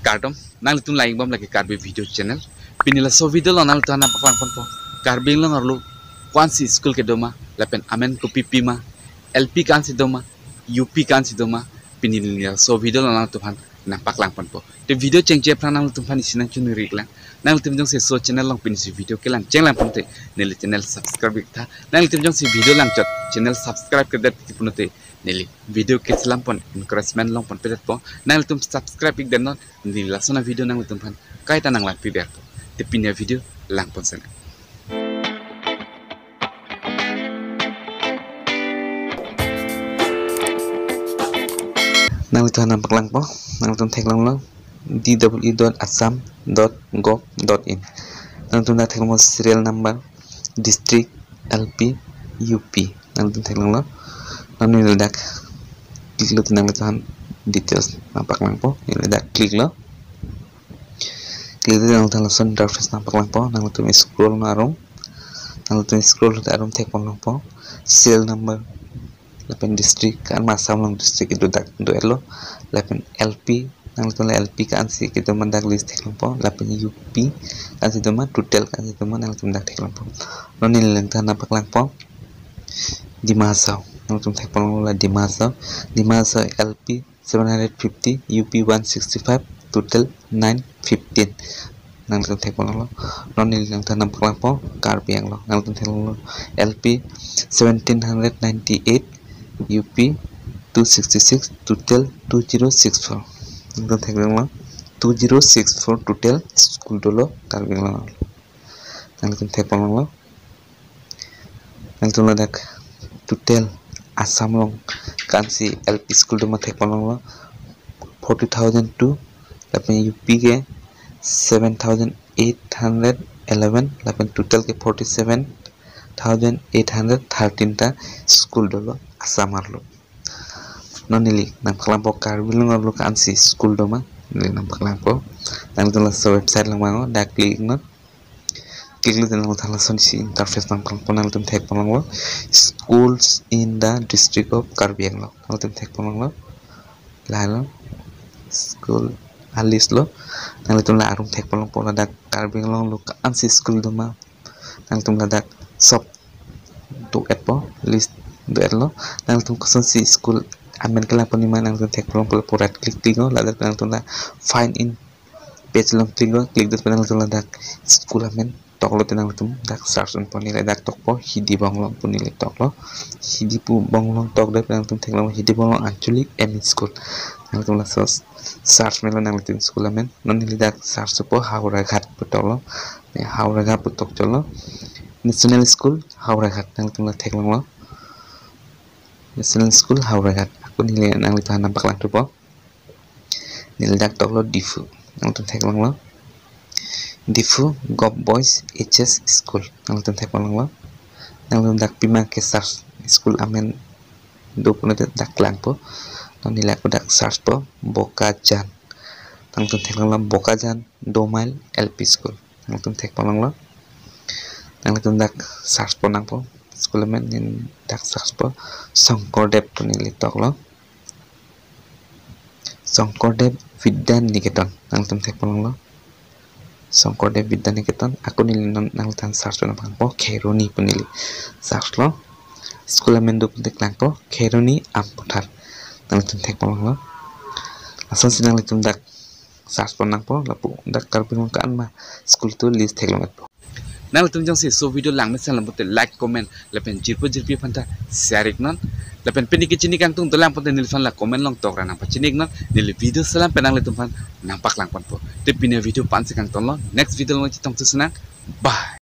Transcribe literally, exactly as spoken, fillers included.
Kardom, nanglitum langdun bom lake Karbi Video Channel. Pini laso video along nanglitum aphan nangpaklang ponpo, Karbi Anglong arlo ko-ansi school kedo ma, lapen amen kopi pi ma, L P ko-ansi do ma, U P ko-ansi do ma, pini laso video along nanglitum aphan nangpaklang ponpo. Te video chengche aphrang nanglitum aphan isi nangchoningri lang. Nanglitum jongsi laso channel along pinisi video kelang chenglang pon te, neli channel subscribe ik tha. Nanglitum jongsi video langchot channel subscribe kedet ti pulote, neli video keselam pon encouragement long ponpedetpo. Nanglitum subscribe ik det non, neli lason avideo nanglitum aphan kaita nanglangpi detpo. Te pini avideo lang pon sena. Nanglitum aphan nangpaklangpo, nanglitum theklonglo, D W E dot assam dot gov dot in. Nanglitum dak theklongpo serial number, district, L P, U P. Nanglitum theklonglo. Non neli dak click lo te nanglitum aphan details nangpaklangpo. Neli dak click lo. Click lo te nanglitum lason interface nangpaklangpo. Nanglitum scroll non arum. Nanglitum scroll lo te arum thekponlongpo. Serial number lapen district, ko-an ma Assam along district kedo dak do-etlo. Lapen L P, nanglitum la L P ko-ansi kedo ma dak list theklongpo. Lapen U P ko-ansi do ma, total ko-ansi do ma, nanglitum dak theklongpo. Non neli nanglitum aphan nangpaklangpo Dima Hasao. Nanglitum thekponlonglo la Dima Hasao. Dima Hasao L P seven hundred fifty, U P one sixty-five, total nine fifteen. Nanglitum thekponlonglo. Non neli nanglitum aphan nangpaklangpo Karbi Anglong. Nanglitum theklonglo, L P seventeen hundred ninety-eight, U P two sixty-six, total two zero six four. Nanglitum theklonglo, two zero six four total school dolo Karbi Anglong. Nanglitum thekponlonglo. Nanglitum ladak total Assam along ko-ansi L P school do ma thekponlonglo, forty thousand two, lapen U P ke seven thousand eight hundred eleven, lapen total ke forty seven thousand eight hundred thirteen ta school dolo Assam arlo. Non neli nangpaklangpo Karbi Anglong arlo ko-ansi school do ma, neli nangpaklangpo. Nanglitum laso website along vangnon, dak click non. Click lo te nanglitum lason isi interface nangpaklangpo, nanglitum thekponlonglo, schools in the district of Karbi Anglong. Nanglitum thekponlonglo. Lahelo school a-list lo. Nanglitum la arum thekponlongpo, ladak Karbi Anglong arlo ko-ansi school do ma. Nanglitum ladak sob do-etpo, list do-etlo. Nanglitum kosonsi school amen kelang ponji ma nanglitum thekponlongpo, lapu right click click lo, ladak nanglitum la find in page along click lo, click det pen nanglitum ladak school amen toklo te nanglitum dak search ponpo. Neli dak tokpo Hidi Bonglong pu neli toklo. Hidi pu Bonglong tokdet pen nanglitum theklonglo Hidi Bonglong Anchalik M E School. Nanglitum laso search melo nanglitum school amen. Non neli dak search po Howraghat pu toklo. Ne Howraghat pu tokchotlo. National School Howraghat, nanglitum la theklonglo. National School Howraghat. Ako neli nanglitum aphan nangpaklangthupo. Neli dak toklo Diphu. Nanglitum theklonglo, Diphu Govt Boys H S School. Nanglitum theklonglo. Nanglitum dak pima ke search school amen do pulote dak langpo. Non neli ako dak search po Bokajan. Nanglitum theklonglo Bokajan Domail L P School. Nanglitum thekponlonglo. Nanglitum dak search ponnangpo school amen, neli dak search po Shankardev pu neli toklo. Shankardev Vidya Niketan. Nanglitum thekponlonglo Shankardev Vidya Niketan. Ako neli non nanglitum search ponnangpo Kheroni pu neli search lo. School amen do pulote klangpo Kheroni Amputhar. Nanglitum thekponlonglo. Lasonsi nanglitum dak search ponnangpo, lapu dak Karbi Anglong ko-an ma school do list theklongetpo. Nanglitum jongsi laso video langmesen lang pulote like, comment lapen jirpo jirpi aphanta share iknon. Lapen pini kechini kangtung dolang pulote neliphan la comment along tokra nangpachini iknon. Neli video selam pen nanglitum aphan nangpaklang ponpo. Te pini video ko-ansi kangtonlo, next video along chetongthu sinang. Bye.